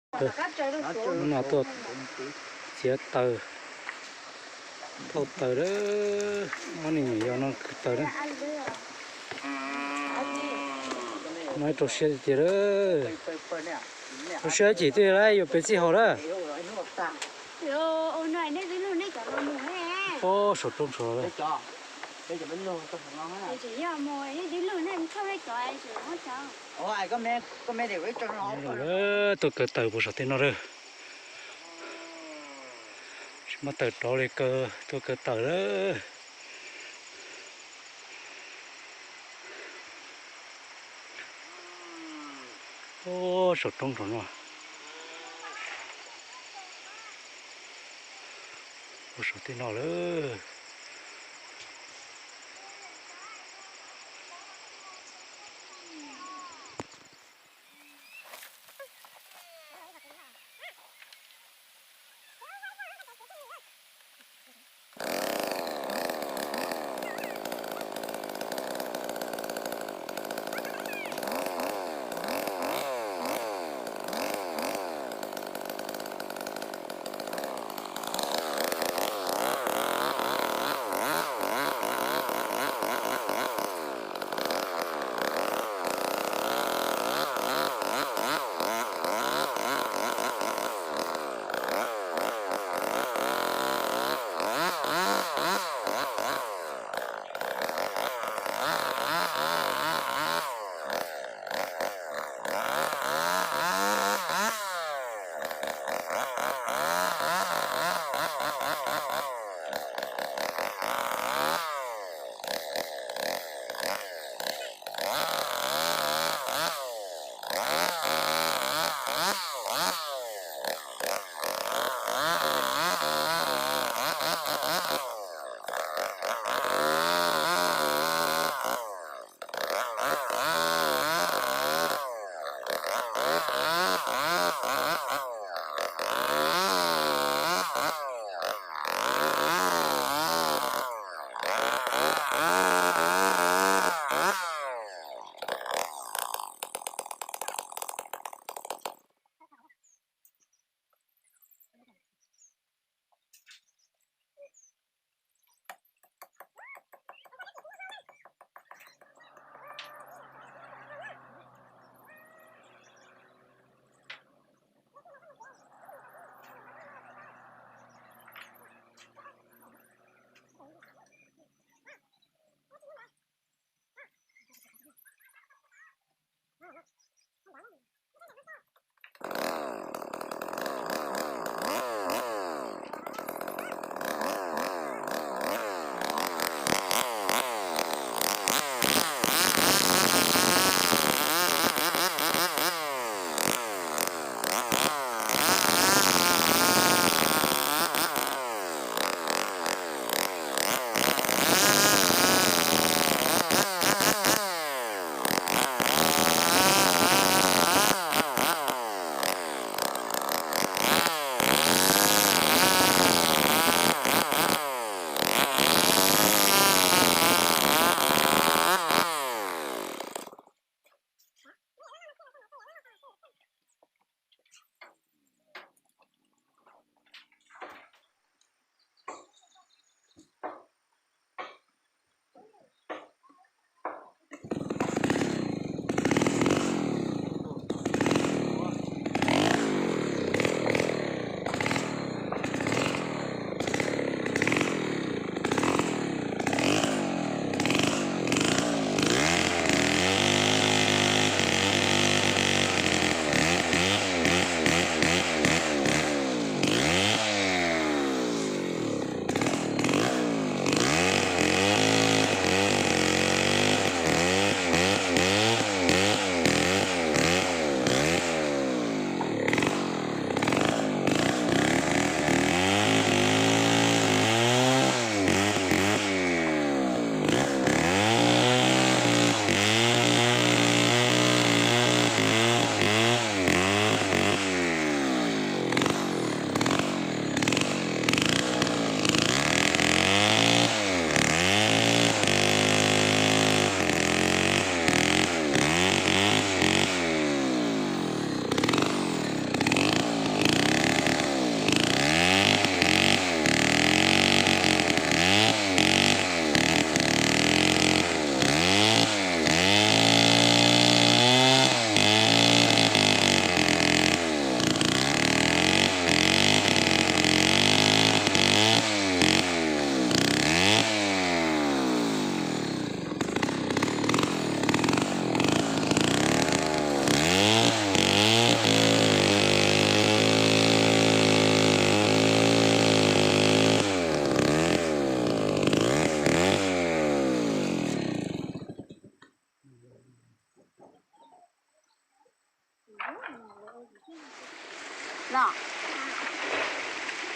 Hnub no tuaj txiav taws, thauj taws lawm. Ob niag me nyuam yau no kwv taws na. No rau siab tiag tiag lawm. Rau siab ces twb yuav pem txij hauv lawm. Pob saum roob saud lawm. Tuaj kaw taws puag saum tej no lawm. Tsis muaj taws rauv li, kaw, tuaj kaw taws lawm. Ub, saum roob saum no. Ub, saum tej no lawm.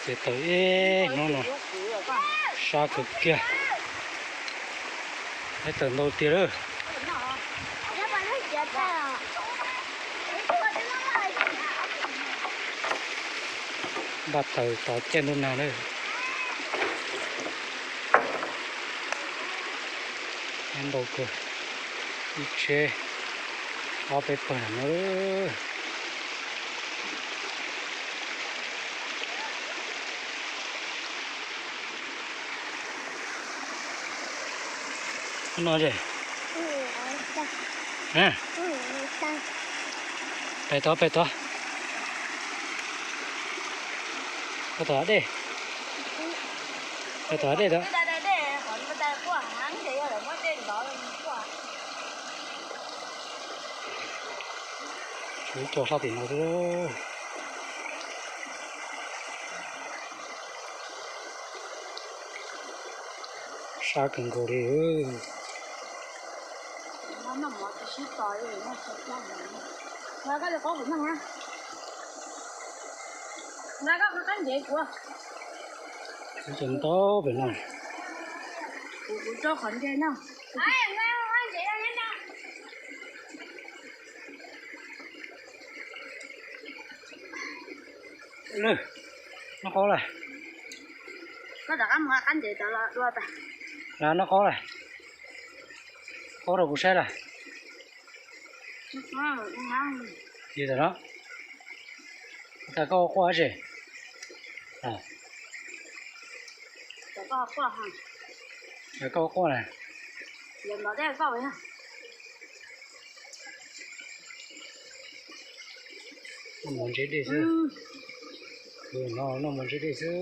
Ces tawm ib hnub no sab kawg kiag. Ib tawm ntau tiag lawm. Npaj taws tos caij ntuj nag lawm. Ntau kawg, ib tsheb ob peb pawg no. No es, pem tod, pem tod, pem tod dej, pem tod dej tod. Tsuas cog sab tim no xwb. Sab kawg nkaus li. Ntau pem no. Noj qaub lawm. Noj qaub lawm. Qaub rau kuv saib lawm. Li ntawm no. Koj ua quaj dab tsi? Koj ua quaj na. Noj mov ntse dej xwb. Noj mov ntse dej xwb.